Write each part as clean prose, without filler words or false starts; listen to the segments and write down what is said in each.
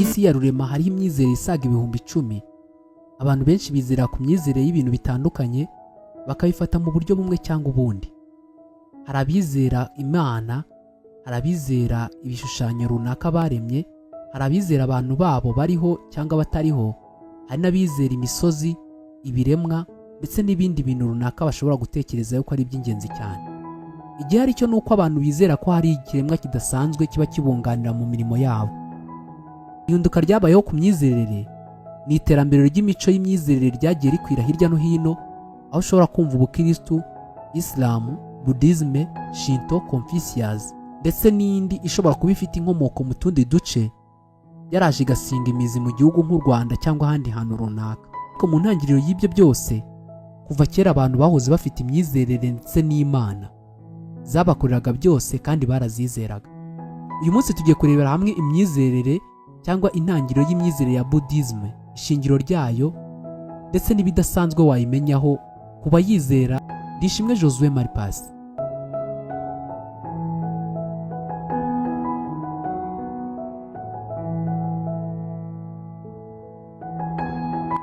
Isi ya rurema hariho imyizerere isaga 10,000. Abantu benshi bizera ku myizerere y'ibintu bitandukanye, bakabifata mu buryo bumwe cyangwa ubundi. Hari abizera Imana, hari abizera ibishushanyo runaka baremye, hari abizera abantu babo bariho cyangwa batariho, hari n'abizera imisozi, ibiremwa ndetse n'ibindi bintu runaka bashobora gutekereza yuko ari iby'ingenzi cyane. Igihari cyo ni uko abantu bizera ko hari ikiremwa kidasanzwe kiba kibunganira mu mirimo yabo. Ihinduka ryabayeho ku myizerere ni iterambere ry'imico y'imyizerere ryagiye rikwira hirya no hino, aho ushobora kumva ubukristu, isilamu, budisme, shinto, confucius ndetse n'indi ishobora kuba ifite inkomoko mu tundi duce, yaraje igasinga imizi mu gihugu nk'u Rwanda cyangwa ahandi hantu runaka. Ariko mu ntangiriro y'ibyo byose, kuva kera abantu bahoze bafite imyizerere ndetse n'Imana zabakoreraga byose kandi barazizeraga. Uyu munsi tugiye kurebera hamwe imyizerere cyangwa intangiriro y'imyizerere ya Buddhism, ishingiro ryayo ndetse n'ibidasanzwe wayimenyaho ku bayizera. Ndishimwe Josue Maripasi.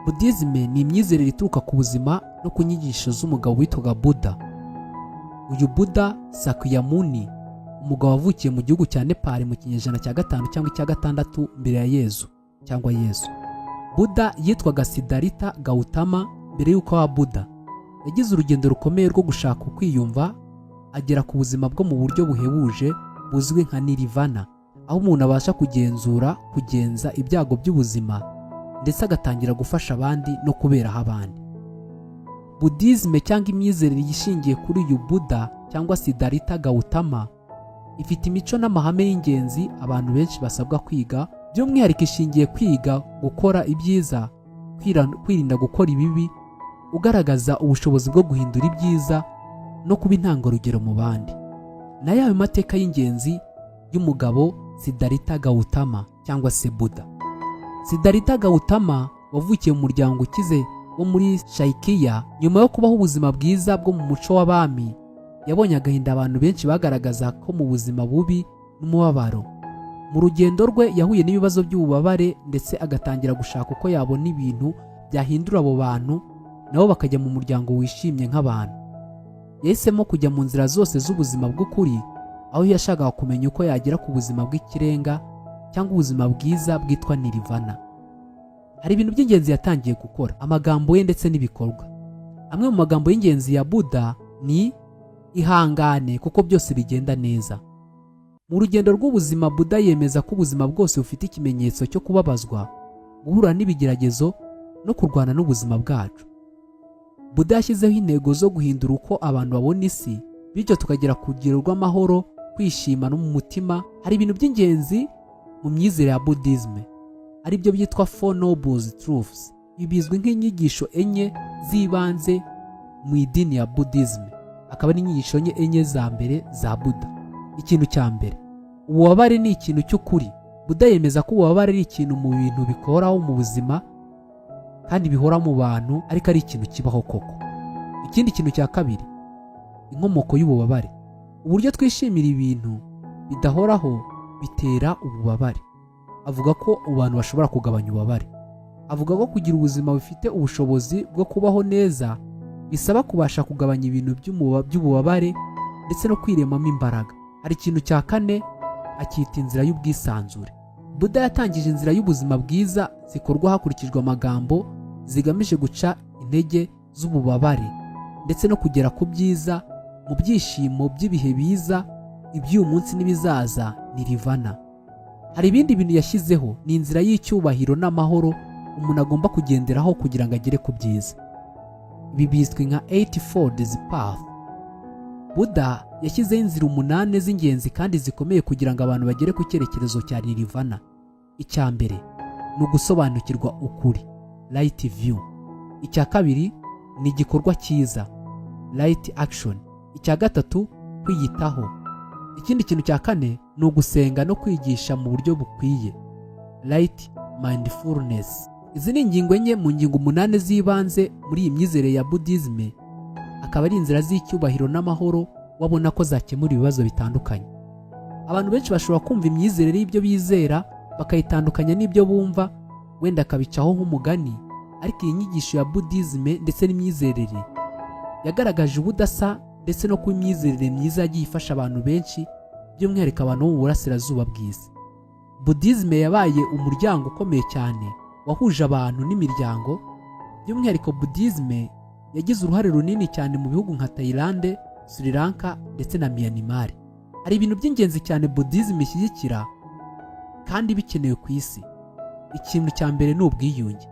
Buddhism ni imyizerere ituruka ku buzima no ku nyigisho z'umugabo witwaga Buddha. Uyu Buddha Sakyamuni, umugabo wavukiye mu gihugu cya Nepal mu kinyejana cya 5 cyangwa icya 6 mbere ya Yezu cyangwa Yesu. Buddha yitwaga Siddhartha Gautama mbere y'uko aba Buddha. Yagize urugendo rukomeye rwo gushaka ukwiyumva, agera ku buzima bwo mu buryo buhebuje buzwi nka Nirvana, aho umuntu abasha kugenzura kugenza ibyago by'ubuzima ndetse agatangira gufasha abandi no kuberaho abandi. Buddhism cyangwa imyizerere ishingiye kuri uyu Buddha cyangwa Siddhartha Gautama ifite imico n'amahame y'ingenzi abantu benshi basabwa kwiga, by'umwihariko ishingiye kwiga gukora ibyiza, kwirinda gukora ibibi, ugaragaza ubushobozi bwo guhindura ibyiza no kuba intangarugero mu bandi. Na yayo mateka y'ingenzi y'umugabo Siddhartha Gautama cyangwa se Buddha. Siddhartha Gautama wavukiye mu muryango ukize wo muri Shaikiya, nyuma yo kubaho ubuzima bwiza bwo mu muco w'abami, yabonye agahinda abantu benshi bagaragaza ko mu buzima bubi n'umubabaro. Mu rugendo rwe yahuye n'ibibazo by'ububabare ndetse agatangira gushaka uko yabona ibintu byahindura abo bantu nabo bakajya mu muryango wishimye nk'abantu. Yahisemo kujya mu nzira zose z'ubuzima bw'ukuri, aho yashakaga kumenya uko yagera ku buzima bw'ikirenga cyangwa ubuzima bwiza bwitwa Nirvana. Hari ibintu by'ingenzi yatangiye gukora, amagambo ye ndetse n'ibikorwa. Amwe mu magambo y'ingenzi ya Buddha ni ihangane kuko byose bigenda neza. Mu rugendo rw'ubuzima Buddha yemeza ko ubuzima bwose bufite ikimenyetso cyo kubabazwa, guhura n'ibigeragezo no kurwana n'ubuzima bwacu. Buddha yashyizeho intego zo guhindura uko abantu babona isi, bityo tukagera ku rugero rw'amahoro, kwishima no mu mutima. Hari ibintu by'ingenzi mu myizerere ya Buddhism, aribyo byitwa Four Noble Truths. Ibi bizwi nk'inyigisho 4 z'ibanze mu idini ya Buddhism, akaba ari inyigisho 4 za mbere za Buddha. Ikintu cya mbere, ububabare ni ikintu cy'ukuri. Buddha yemeza ko ububabare ari ikintu mu bintu bikoraho mu buzima kandi bihora mu bantu, ariko ari ikintu kibaho koko. Ikindi kintu cya kabiri, inkomoko y'ububabare. Uburyo twishimira ibintu bidahoraho bitera ububabare. Avuga ko abantu bashobora kugabanya ububabare. Avuga ko kugira ubuzima bufite ubushobozi bwo kubaho neza bisaba kubasha kugabanya ibintu by'ububabare ndetse no kwiremamo imbaraga. Hari ikintu cya kane akita inzira y'ubwisanzure. Buddha yatangije inzira y'ubuzima bwiza zikorwa hakurikijwe amagambo zigamije guca intege z'ububabare ndetse no kugera ku byiza mu byishimo by'ibihe biza, iby'uyu munsi n'ibizaza, Nirvana. Hari ibindi bintu yashyizeho, ni inzira y'icyubahiro n'amahoro umuntu agomba kugenderaho kugira ngo agere ku byiza. Ibi bizwi nka Eightfold Path. Buddha yashyizeho inzira 8 z'ingenzi kandi zikomeye kugira ngo abantu bagere ku cyerekezo cya Nirvana. Icya mbere ni ugusobanukirwa ukuri, right view. Icya kabiri ni igikorwa cyiza, right action. Icya gatatu, kwiyitaho. Ikindi kintu cya kane ni ugusenga no kwigisha mu buryo bukwiye, right mindfulness. Izi ni ingingo 4 mu ngingo 8 z'ibanze muri iyi myizerere ya Buddhism, akaba ari inzira z'icyubahiro n'amahoro wabona ko zakemura ibibazo bitandukanye. Abantu benshi bashobora kumva imyizerere y'ibyo bizera Bakayitandukanya n'ibyo bumva, wenda akabicaho nk'umugani. Ariko iyi nyigisho ya Budizime ndetse n'imyizerere yagaragaje ubudasa ndetse no kuba imyizerere myiza yagiye ifasha abantu benshi, by'umwihariko abantu bo mu burasirazuba bw'isi. Budizime yabaye umuryango ukomeye cyane wahuje abantu n'imiryango. By'umwihariko Budizime yagize uruhare runini cyane mu bihugu nka Tayilande, Sri Lanka ndetse na Myanmar. Hari ibintu by'ingenzi cyane Budizime ishyigikira kandi bikenewe ku isi. Ikintu cya mbere ni ubwiyunge.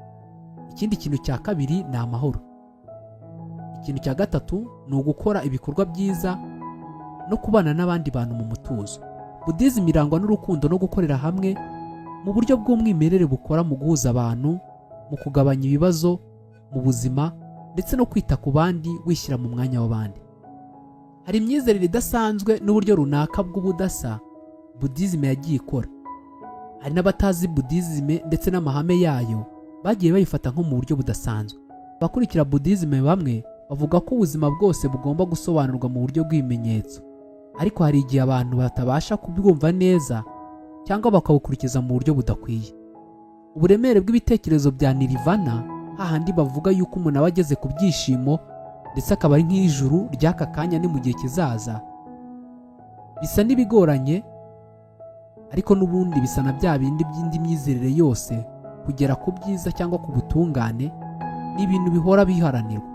Ikindi kintu cya kabiri ni amahoro. Ikintu cya gatatu ni ugukora ibikorwa byiza no kubana n'abandi bantu mu mutuzo. Budizime irangwa n'urukundo no gukorera hamwe mu buryo bw'umwimerere bukora mu guhuza abantu, mu kugabanya ibibazo mu buzima ndetse no kwita ku bandi, wishyira mu mwanya w'abandi. Hari imyizerere idasanzwe n'uburyo runaka bw'ubudasa Budizime yagiye ikora. Hari n'abatazi Budizime ndetse n'amahame yayo bagiye bayifata nko mu buryo budasanzwe. Abakurikira Budizime bamwe bavuga ko ubuzima bwose bugomba gusobanurwa mu buryo bw'ibimenyetso, ariko hari igihe abantu batabasha kubwumva neza cyangwa bakabukurikiza mu buryo budakwiye. Uburemere bw'ibitekerezo bya nirvana, hahandi bavuga yuko umuntu aba ageze ku byishimo ndetse akaba ari nk'ijuru ry'aka kanya ni mu gihe kizaza, bisa n'ibigoranye. Ariko n'ubundi bisa na bya bindi by'indi myizerere yose, kugera ku byiza cyangwa ku butungane ni ibintu bihora biharanirwa.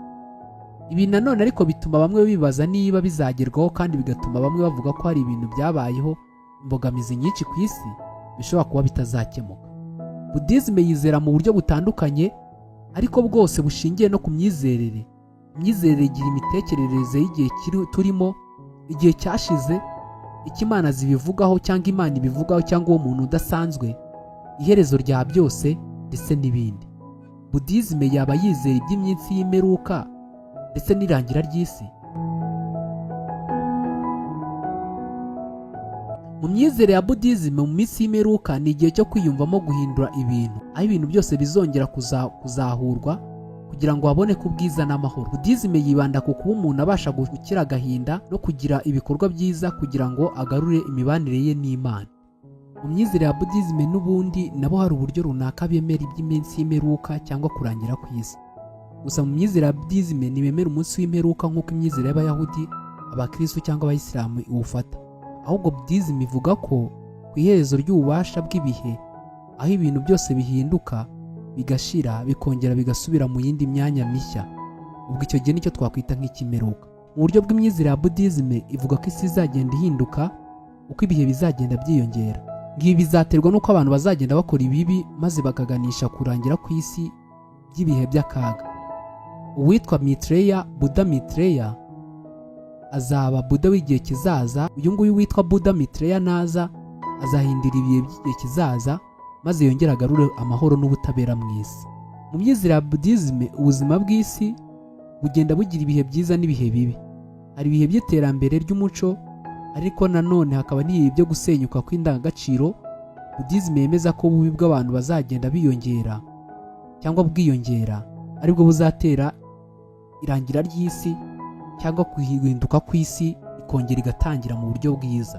Ibi nanone ariko bituma bamwe bibaza niba bizagerwaho, kandi bigatuma bamwe bavuga ko hari ibintu byabayeho imbogamizi nyinshi ku isi bishobora kuba bitazakemuka. Budizime yizera mu buryo butandukanye ariko bwose bushingiye no ku myizerere. Imyizerere igira imitekerereze y'igihe turimo, igihe cyashize, icyo Imana zibivugaho cyangwa Imana ibivugaho cyangwa uwo muntu udasanzwe, iherezo rya byose ndetse n'ibindi. Budizime yaba yizera iby'iminsi y'imperuka ndetse n'irangira ry'isi. Mu myizerere ya Budizime, mu minsi y'imperuka ni igihe cyo kwiyumvamo guhindura ibintu, aho ibintu byose bizongera kuzahurwa kugira ngo haboneke ubwiza n'amahoro. Budizime yibanda ku kuba umuntu abasha gukira agahinda no kugira ibikorwa byiza kugira ngo agarure imibanire ye n'Imana. Mu myizerere ya Budizime n'ubundi nabo hari uburyo runaka bemera iby'iminsi y'imperuka cyangwa kurangira kw'isi. Gusa mu myizerere ya Budizime ntibemera umunsi w'imperuka nk'uko imyizerere y'Abayahudi, Abakristo cyangwa Abayisilamu iwufata. Ahubwo Budizime ivuga ko ku iherezo ry'ububasha bw'ibihe, aho ibintu byose bihinduka, bigashira, bikongera bigasubira mu yindi myanya mishya, ubwo icyo gihe nicyo twakwita nk'ikimperuka. Mu buryo bw'imyizerere ya Budizime, ivuga ko isi izagenda ihinduka uko ibihe bizagenda byiyongera. Ngibi bizaterwa n'uko abantu bazagenda bakora ibibi maze bakaganisha kurangira kw'isi by'ibihe by'akaga. Uwitwa Maitreya, Buda Maitreya, azaba Buda w'igihe kizaza. Uyu nguyu witwa Buda Maitreya naza azahindura ibihe by'igihe kizaza maze yongere agarure amahoro n'ubutabera mu isi. Mu myizerere ya Budizime, ubuzima bw'isi bugenda bugira ibihe byiza n'ibihe bibi. Hari ibihe by'iterambere ry'umuco, ariko nanone hakaba n'ibihe byo gusenyuka kw'indangagaciro. Budizime yemeza ko ububi bw'abantu bazagenda biyongera cyangwa bwiyongera aribwo buzatera irangira ry'isi cyangwa guhinduka kw'isi ikongera igatangira mu buryo bwiza.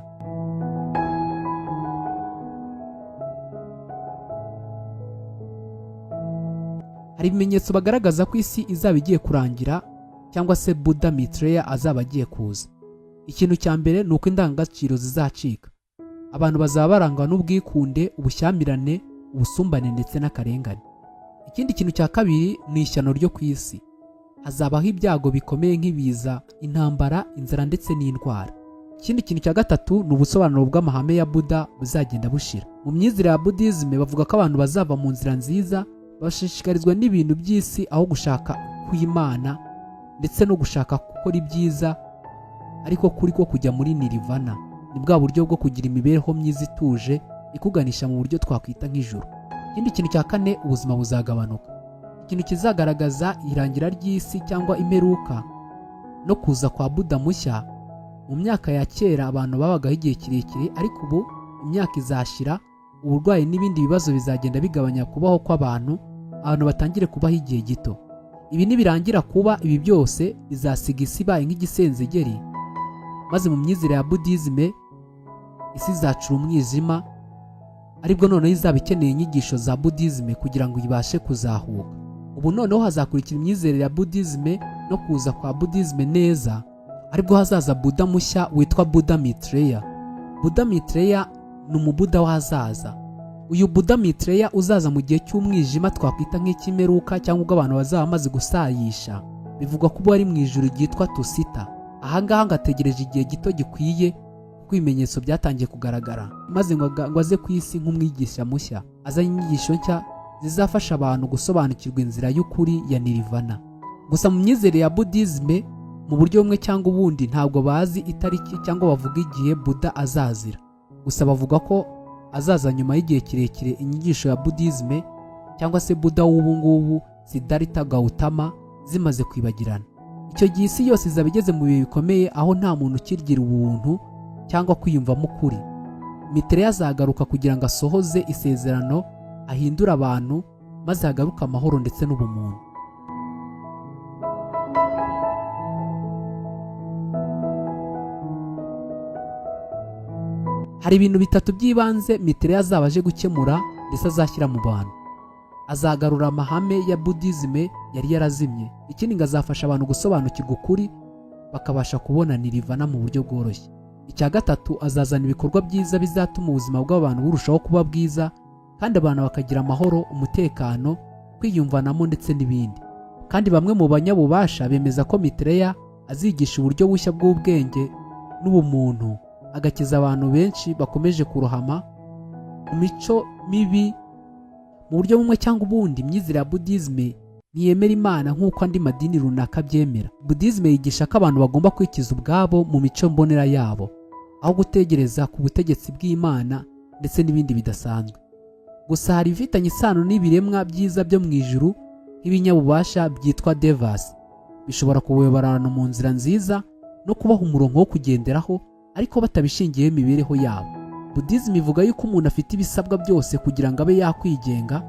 Hari ibimenyetso bagaragaza ko isi izaba igiye kurangira cyangwa se Buda Maitreya azaba agiye kuza. Ikintu cya mbere ni uko indangagaciro zizacika. Abantu bazaba barangwa n'ubwikunde, ubushyamirane, ubusumbane ndetse n'akarengane. Ikindi kintu cya kabiri ni ishyano ryo ku isi. Hazabaho ibyago bikomeye nk'ibiza, intambara, inzara ndetse n'indwara. Ikindi kintu cya gatatu ni ubusobanuro bw'amahame ya Buda buzagenda bushira. Mu myizerere ya Budizime bavuga ko abantu bazava mu nzira nziza, bashishikarizwa n'ibintu by'isi aho gushaka kw'Imana ndetse no gushaka gukora ibyiza, ariko kuri ko kujya muri nirvana ni bwa buryo bwo kugira imibereho myiza ituje ikuganisha mu buryo twakwita nk'ijuru. Ikindi kintu cya kane, ubuzima buzagabanuka. Ikintu kizagaragaza irangira ry'isi cyangwa imperuka no kuza kwa Buda mushya. Mu myaka ya kera abantu babagaho igihe kirekire, ariko ubu imyaka izashira, uburwayi n'ibindi bibazo bizagenda bigabanya kubaho kw'abantu, abantu batangire kubaho igihe gito. Ibi nibirangira kuba, ibi byose bizasiga isi ibaye nk'igisenzegeri, maze mu myizerere ya Budizime isi izacura umwijima. Aribwo noneho izaba ikeneye inyigisho za Budizime kugira ngo ibashe kuzahuka. Ubu noneho hazakurikira imyizerere ya Budizime no kuza kwa Budizime neza, aribwo hazaza Buda mushya witwa Buda Maitreya. Buda Maitreya ni umubuda w'ahazaza. Uyu Buda Maitreya uzaza mu gihe cy'umwijima twakwita nk'icy'imperuka, cyangwa ubwo abantu bazaba bamaze gusayisha, bivugwa ko ubu ari mu ijuru ryitwa Tusita. Ahangaha ngo ategereje igihe gito gikwiye, kuko ibimenyetso byatangiye kugaragara, maze ngo aze ku isi nk'umwigisha mushya, azanye inyigisho nshya zizafasha abantu gusobanukirwa inzira y'ukuri ya Nirvana. Gusa mu myizerere ya Budizime, mu buryo bumwe cyangwa ubundi, ntabwo bazi itariki cyangwa bavuga igihe Buda azazira. Gusa bavuga ko azaza nyuma y'igihe kirekire inyigisho ya Budizime cyangwa se Buda w'ubu ngubu Siddhartha Gautama zimaze kwibagirana. Icyo gihe isi yose izaba igeze mu bihe bikomeye, aho nta muntu ukigira ubuntu cyangwa kwiyumvamo ukuri. Maitreya azagaruka kugira ngo asohoze isezerano, ahindure abantu, maze hagaruke amahoro ndetse n'ubumuntu. Hari ibintu bitatu by'ibanze Maitreya azaba aje gukemura ndetse azashyira mu bantu. Azagarura amahame ya Budizime yari yarazimye. Ikindi ngo azafasha abantu gusobanukirwa ukuri, bakabasha kubona Nirvana mu buryo bworoshye. Icya gatatu, azazana ibikorwa byiza bizatuma ubuzima bw'abantu burushaho kuba bwiza, kandi abantu bakagira amahoro, umutekano, kwiyumvanamo ndetse n'ibindi. Kandi bamwe mu banyabubasha bemeza ko Maitreya azigisha uburyo bushya bw'ubwenge n'ubumuntu, agakiza abantu benshi bakomeje kurohama mu mico mibi. Mu buryo bumwe cyangwa ubundi, imyizerere ya Budizime ntiyemera Imana nk'uko andi madini runaka abyemera. Budizime yigisha ko abantu bagomba kwikiza ubwabo mu mico mbonera yabo, aho gutegereza ku butegetsi bw'Imana ndetse n'ibindi bidasanzwe. Gusa hari ibifitanye isano n'ibiremwa byiza byo mu ijuru nk'ibinyabubasha byitwa devas, bishobora kuyobora abantu mu nzira nziza no kubaha umurongo wo kugenderaho, ariko batabishingiyeho imibereho yabo. Budizime ivuga yuko umuntu afite ibisabwa byose kugira ngo abe yakwigenga.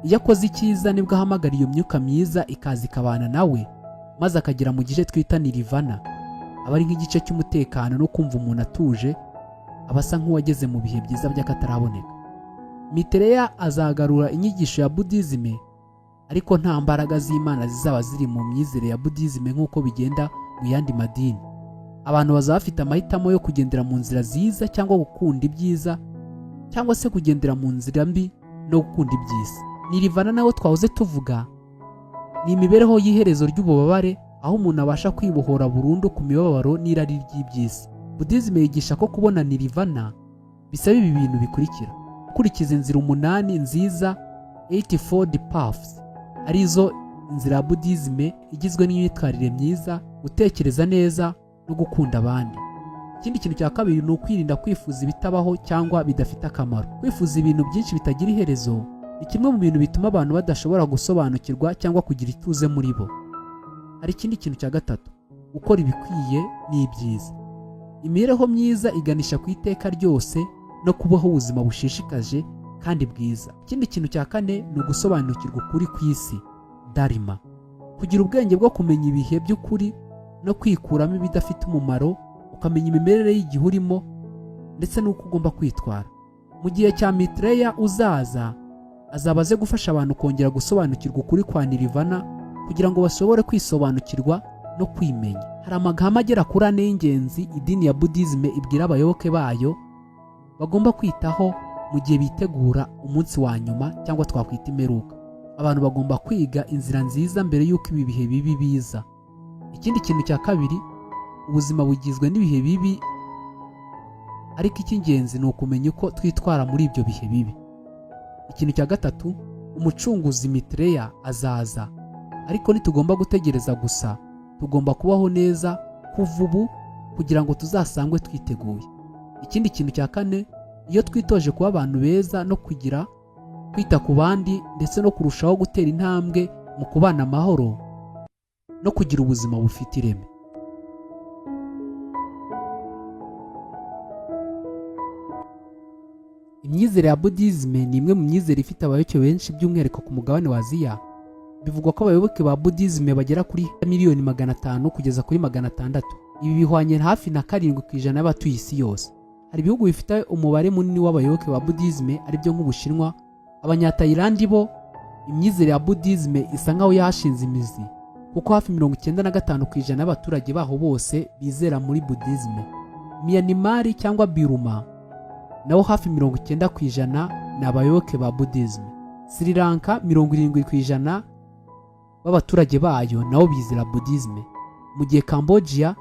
Iyo akoze icyiza nibwo ahamagara iyo myuka myiza ikaza ikabana nawe, maze akagera mu gice twita Nirvana. Aba ari nk'igice cy'umutekano no kumva umuntu atuje, aba asa nk'uwageze mu bihe byiza by'akataraboneka. Maitreya azagarura inyigisho ya Budizime, ariko nta mbaraga z'Imana zizaba ziri mu myizerere ya Budizime nk'uko bigenda mu yandi madini. Abantu bazaba bafite amahitamo yo kugendera mu nzira nziza cyangwa gukunda ibyiza, cyangwa se kugendera mu nzira mbi no gukunda iby'isi. Nirvana nawe twahoze tuvuga ni imibereho y'iherezo ry'ububabare, aho umuntu abasha kwibohora burundu ku mibabaro n'irari ry'iby'isi. Budizime yigisha ko kubona Nirvana bisaba ibi bintu bikurikira: gukurikiza inzira 8 nziza, 84 paths, arizo inzira ya Budizime igizwe n'imyitwarire myiza, gutekereza neza no gukunda abandi. Ikindi kintu cya kabiri ni ukwirinda kwifuza ibitabaho cyangwa bidafite akamaro. Kwifuza ibintu byinshi bitagira iherezo ni kimwe mu bintu bituma abantu badashobora gusobanukirwa cyangwa kugira ituze muri bo. Hari ikindi kintu cya gatatu, gukora ibikwiye n'ibyiza. Imibereho myiza iganisha ku iteka ryose no kubaho ubuzima bushishikaje kandi bwiza. Ikindi kintu cya kane ni ugusobanukirwa ukuri ku isi, dharma. Kugira ubwenge bwo kumenya ibihe by'ukuri no kwikuramo ibidafite umumaro, ukamenya imimerere y'igihe urimo ndetse n'uko ugomba kwitwara. Mu gihe cya Maitreya uzaza, azaba aze gufasha abantu kongera gusobanukirwa ukuri kwa Nirvana kugira ngo bashobore kwisobanukirwa no kwimenya. Hari amahame agera kuri ane y'ingenzi idini ya Budizime ibwira abayoboke bayo bagomba kwitaho mu gihe bitegura umunsi wa nyuma cyangwa twakwita imperuka. Abantu bagomba kwiga inzira nziza mbere y'uko ibi bihe bibi biza. Ikindi kintu cya kabiri, ubuzima bugizwe n'ibihe bibi, ariko icy'ingenzi ni ukumenya uko twitwara muri ibyo bihe bibi. Ikintu cya gatatu, umucunguzi Maitreya azaza, ariko ntitugomba gutegereza gusa, tugomba kubaho neza kuva ubu kugira ngo tuzasangwe twiteguye. Ikindi kintu cya kane, iyo twitoje kuba abantu beza no kugira kwita ku bandi ndetse no kurushaho gutera intambwe mu kubana amahoro no kugira ubuzima bufite ireme. Imyizerere ya Budizime ni imwe mu myizerere ifite abayoboke benshi, by'umwihariko ku mugabane wa Aziya. Bivugwa ko abayoboke ba Budizime bagera kuri 500,000,000 kugeza kuri 600. Ibi bihwanye hafi na 7% y'abatuye isi yose. Hari ibihugu bifite umubare munini w'abayoboke ba Bouddhisme, aribyo nk'Ubushinwa. Abanyatayilandi bo imyizere ya Bouddhisme isa nkaho yahashinze imizi, kuko hafi 95% y'abaturage baho bose bizera muri Bouddhisme. Myanmar cyangwa Biruma naho hafi 90% ni abayoboke ba Bouddhisme. Sri Lanka, 70% b'abaturage bayo nabo bizera Bouddhisme, mu gihe Cambodia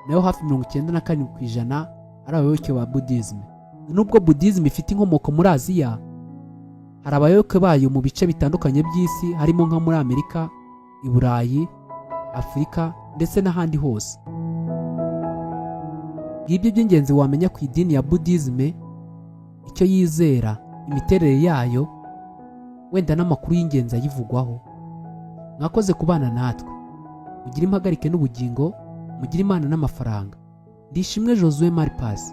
nayo hafi 97% ari abayoboke ba Bouddhisme. Nubwo Bouddhisme ifite inkomoko muri Aziya, hari abayoboke bayo mu bice bitandukanye by'isi, harimo nko muri Amerika, i Burayi, Afurika ndetse n'ahandi hose. Ngibyo by'ingenzi wamenya ku idini ya Bouddhisme, icyo yizera, imiterere yayo, wenda n'amakuru y'ingenzi ayivugwaho. Mwakoze kubana natwe. Mugire impagarike n'ubugingo, mugire Imana n'amafaranga. Ndishimwe Josue Maripasi.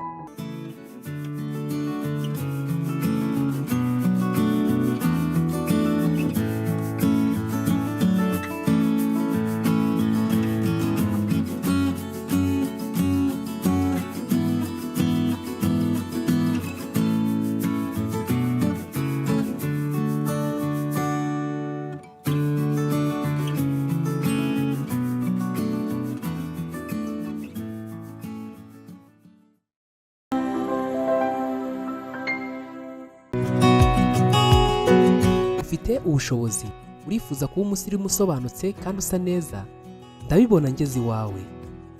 Ufite ubushobozi, urifuza kuba umusirimu usobanutse kandi usa neza? Ndabibona ngeze iwawe.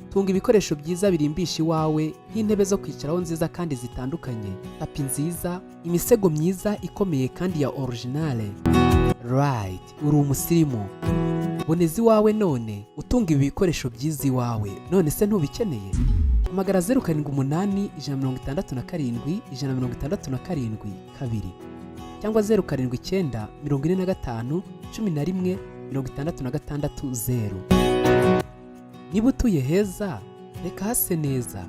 Tunga ibikoresho byiza birimbisha iwawe, nk'intebe zo kwicaraho nziza kandi zitandukanye, tapi nziza, imisego myiza ikomeye kandi ya originale. Right, uri umusirimu. Boneza iwawe none, utunga ibi bikoresho byiza iwawe. None se ntubikeneye? Hamagara 0781671672 cyangwa 0794511660. Niba utuye heza, reka hase neza.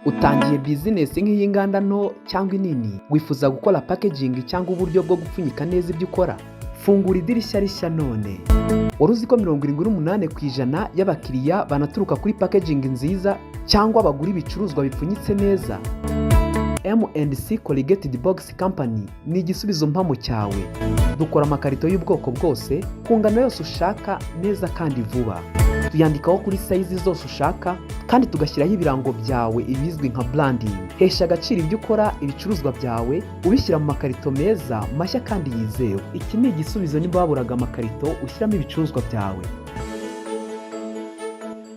Utangiye bizinesi nk'iy'inganda nto cyangwa inini? Wifuza gukora packaging cyangwa uburyo bwo gupfunyika neza ibyo ukora? Fungura idirishya rishya none. Wari uzi ko 78% y'abakiriya banaturuka kuri packaging nziza cyangwa bagura ibicuruzwa bipfunyitse neza? M&C Corrugated Box Company ni igisubizo mpamo cyawe. Dukora amakarito y'ubwoko bwose, ku ngano yose ushaka, neza kandi vuba. Tuyandikaho kuri size zose ushaka kandi tugashyiraho ibirango byawe, ibizwi nka branding. Hesha agaciro ibyo ukora, ibicuruzwa byawe, ubishyira mu makarito meza, mashya kandi yizewe. Iki ni igisubizo niba waburaga amakarito ushyiramo ibicuruzwa byawe.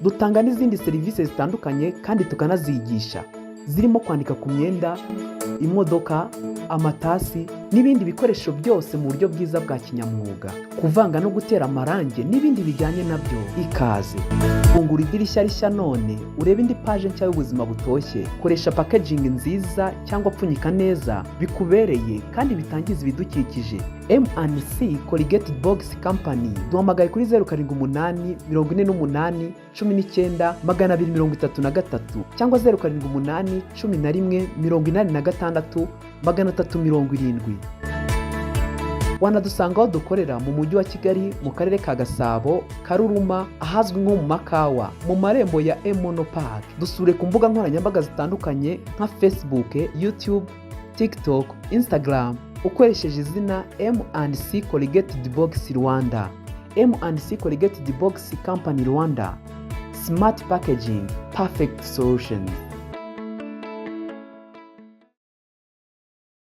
Dutanga n'izindi serivisi zitandukanye kandi tukanazigisha, zirimo kwandika ku myenda, imodoka, amatasi n'ibindi bikoresho byose mu buryo bwiza bwa kinyamwuga, kuvanga no gutera amarangi n'ibindi bijyanye nabyo. Ikaze! Fungura idirishya rishya none, urebe indi paje nshya y'ubuzima butoshye. Koresha packaging nziza cyangwa pfunyika neza bikubereye kandi bitangiza ibidukikije. M&C Corrugated Box Company. Duhamagaye kuri 0784819233 cyangwa 0781186370. Wanadusanga aho dukorera mu Mujyi wa Kigali, mu Karere ka Gasabo, Karuruma, ahazwi nko mu Makawa, mu marembo ya Emono Park. Dusure ku mbuga nkoranyambaga zitandukanye nka Facebook, YouTube, TikTok, Instagram, ukoresheje izina M&C Corrugated Box Rwanda. M&C Corrugated Box Company Rwanda, smart packaging, perfect solutions.